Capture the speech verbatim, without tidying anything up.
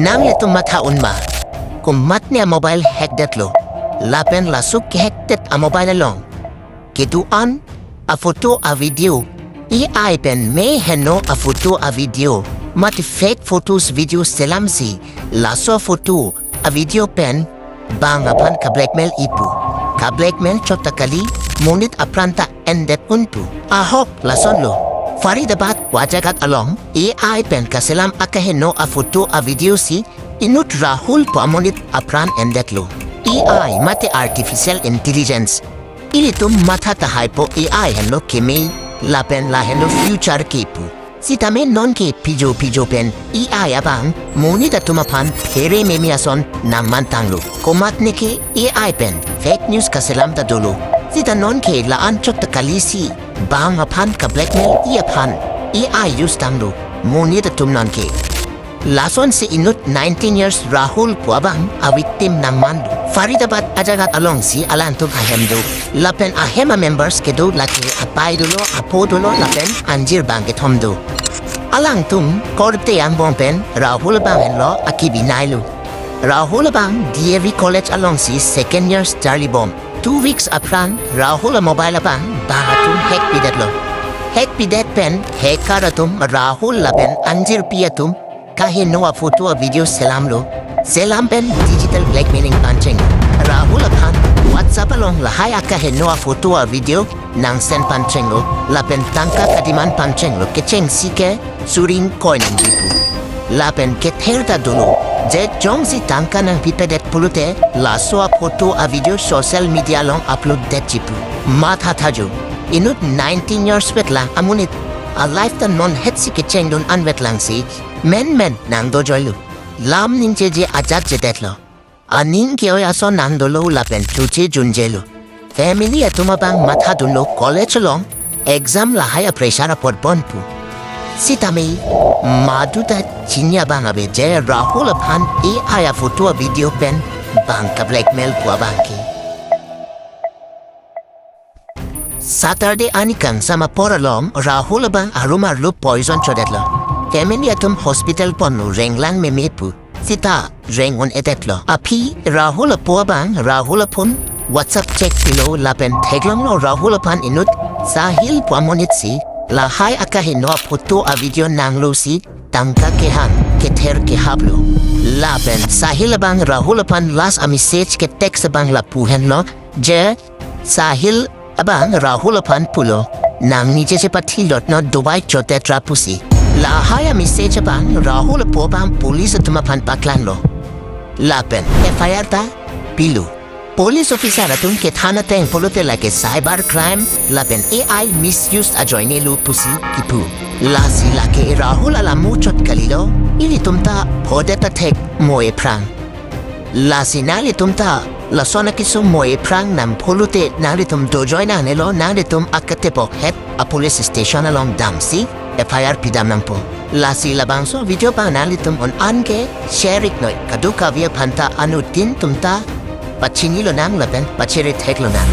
Nanglitum matha un ma? Komatne a-mobile hack detlo. Lapen laso ke-hack det a-mobile along kedo-an a-photo a-video, A I pen me heno a-photo a-video, mate fake photos video selamsi, laso photo a-video pen bang aphan ka-blackmail-i pu. Ka-blackmail chot ta kali, monit apran ta endet un pu. Ahok lasonlo. Faridabad pu ajagat along A I pen kaselam akaheno a-photo a-video si inut Rahul pu amonit apran endetlo. A I mate artificial intelligence. Ilitum matha tahaipo A I henlo keme, lapen la henlo future ke pu. Sitame nonke pijo pijo pen A I abang monit atum aphan phere meme ason nangmantanglo. Komatne ke A I pen fake news kaselam ta dolo. Sita nonke la-an chot ta kalisi bang aphan ka-blackmail-i aphan A I use tanglo monit atum nonke. Lasonsi inut nineteen years Rahul pu abang a-victim nangmanlo. Faridabad ajagat alongsi alangtum ahem do. Lapen ahem a-members kedo lake apei dolo, apo dolo, lapen anjir bang kethom do. Alangtum korte angbong pen Rahul abang henlo akebinailo. Rahul abang D A V College alongsi second year charli bom. Two weeks aphrang Rahul a-mobile abang bang atum hack pidetlo. Hack pidet pen hacker atum Rahul lapen anjirpi atum kaheno a-photo a-video selamlo. Selam pen digital blackmailing pangcheng. Rahul aphan WhatsApp along lahai akaheno a-photo a-video nang-send pangchenglo, lapen tangka ka-demand pangchenglo, kechengsi ke suri ingkoi nangpi pu. Lapen kether ta dolo, je jongsi tangka nangpipedet pulote laso a-photo a-video social media along upload detji pu. Matha thajo, inut nineteen years vetlang amonit a-life ta non hetsi kechengdun an vetlangsi menmen nangdojoilo. Lam ningjeje ajat jedetlo. Aning ke-oi ason nangdolo lapen choche junjelo. Family atum abang mathadunlo, college along exam lahai a-pressure apot bon pu. Sitame madu ta chini abang ave je Rahul aphan A I a-photo a-video pen bang ka-blackmail pu abang ke. Saturday ani kangsam apor along Rahul abang arum arlo poison chodetlo. Family atum hospital ponlo, renglang meme pu. Sita reng un-edetlo. Aphi Rahul apo abang Rahul aphone WhatsApp check pilo lapen theklonglo Rahul aphan inut Sahil pu amonit si lahai akaheno a-photo a-video nanglosi tangka kehang kether kehaplo. Lapen Sahil abang Rahul aphan last a-message ke text abang lapu henlo je Sahil abang Rahul aphan pulo, nangni cheche pathi lotno dovai chotetra pusi. Lahai a-message abang Rahul apo abang police atum aphan paklanglo. Lapen F I R ta pilo. Police officer atum kethan ateng pulote lake cyber crime lapen A I misuse ajoinelo pusi kipu. Lasi lake Rahul alam muchot kalilo, ilitum ta phodet athek mo ephrang. Lasi nanglitum ta lason akesung mo ephrang nangpholote nanglitum dojoi nangnelo, nanglitum aketepok het a-police station along damsi F I R pidam nangpo. Lasi labangso video abang nanglitum un-an ke share iknoi, kadokave aphanta anuttin atum ta pachini lonang lapen pachere theklonang.